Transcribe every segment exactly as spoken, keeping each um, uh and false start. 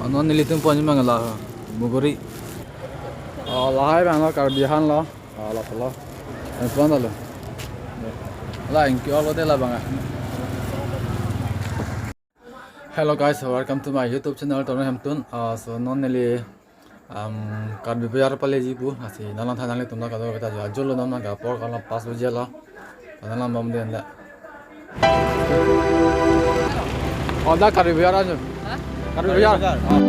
Non nelitum ponji abang la Muguri. Oh, lahai abang lo Karbi ahan lo. Oh, la solo. Yang tuan lo. La ingki olo de la abang. Hello guys, welcome to my YouTube channel, Torun Hemtun. Uh, so non neli, um, Karbi Bazar paleji pu, lasi nanglang than nanglitum nang kado kita jo, ajo lo non nang kapor kalang pas baje lo. Nanglang bom den la. Oh, dak Karbi Bazar ajo. Hah? Karbi Bazar. Karbi Bazar. Oh.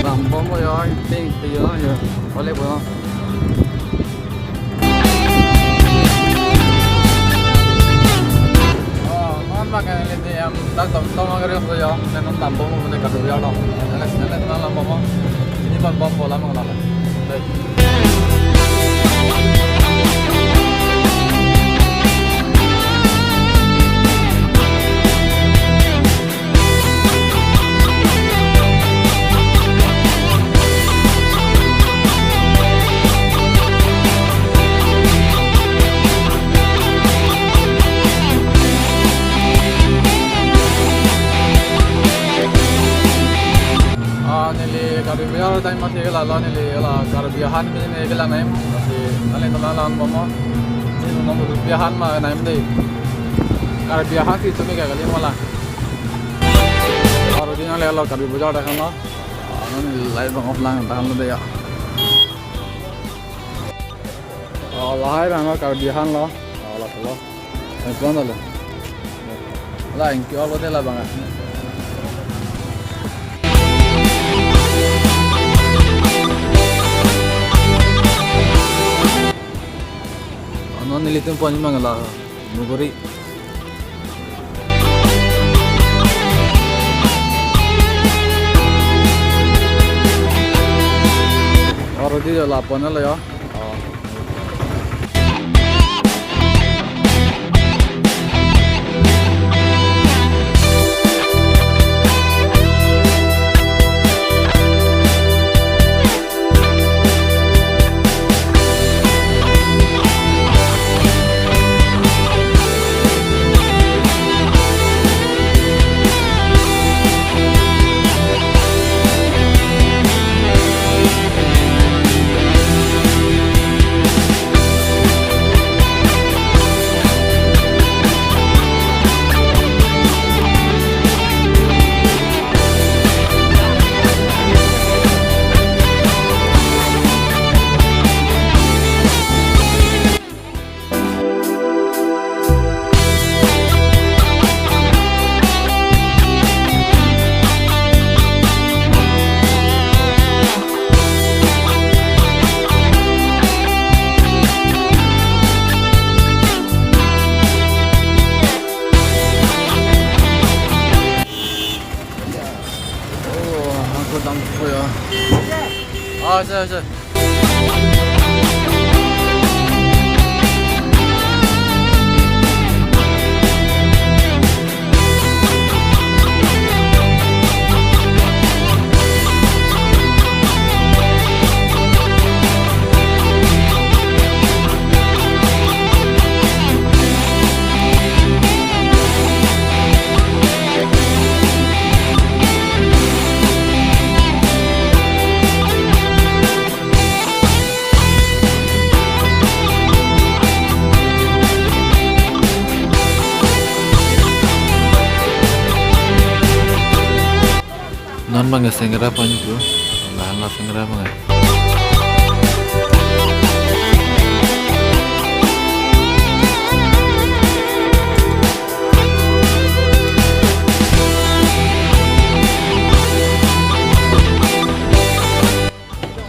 Lam bom lo yo, ting ting yo, yo. Ole bo. Oh, non abang ke neli, em, dak Tomtom agari lo yo, neli non lam bom lo, neli Karbi Bazar lo. Neli, neli nanglang bom lo. Ini abang bom bola mang lo. Dei. Ah, neli Karbi Bazar time mati ke la lo, neli la Karbi ahan mini ke la nai. Lasi nangli nanglang bom lo. Sini non Karbi ahan ma nai dei. Karbi ahan si tumi ke kali mo la. Aru di nangli lo Karbi Bazar dak ahan lo. Ah, non light abang off lang dak ahan lo dei ya. Oh, lahai abang lo Karbi ahan lo. Oh, la solo. Yang tuan lo. La ingki olo de la abang. Oh, non nelitum ponji abang la Muguri. Aru di la pon lo yo. Oh. Oh, angkut angkut ya. Ah, sir, sir. Non abang ke Sengkra ponji pu, la la Sengkra abang ke.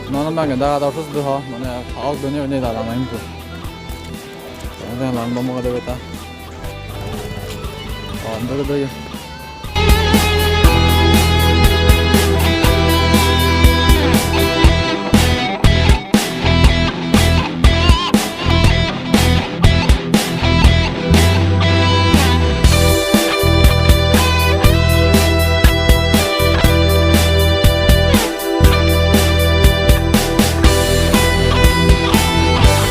Non abang ke dak dak sus do ho, mane thak ok do ni ni dak lang nangji pu. Dak lang bom ke do beta. Oh, do do ye.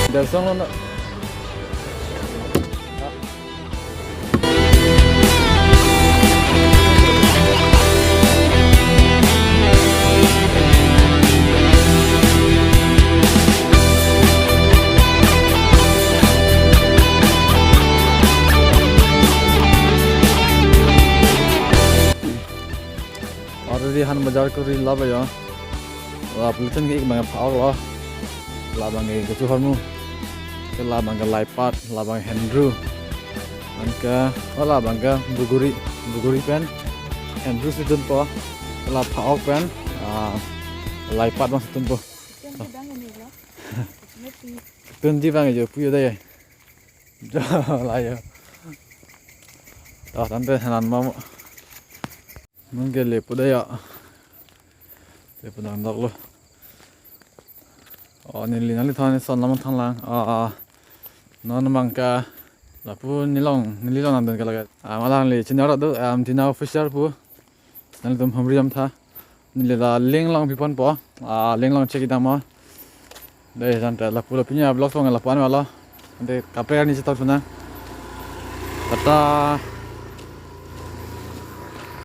Dak song lo na. Bajar kuri laba yo. Lapulo chen ke ik bang pha-ok lo. Labang ke kechu hormu. Ke labang ke laipat, labang hendru. Anke, oh, labang ke buguri, buguri pen hendru si tunpo. La pha-ok pen, ah, laipat bang si tunpo. Twenty bang jo puyo dai. Jo la yo. Dah tante hanan mau. Nung ke lepo dai ya. Lepo dang dok lo. Oh, neli nangliphan son lam thang lang. Ah, ah. Non mangka lapu nelong, neli long nang dun ke lake. Ah, malang le chinar do, am tina official pu. Nanglitum hamri jam tha. Neli la link long pi ponpo. Ah, link long check idam mo. Dai jan ta lapu la pinya vlog song lapu an wala. Ante kaprek ni chetok suna. Tata.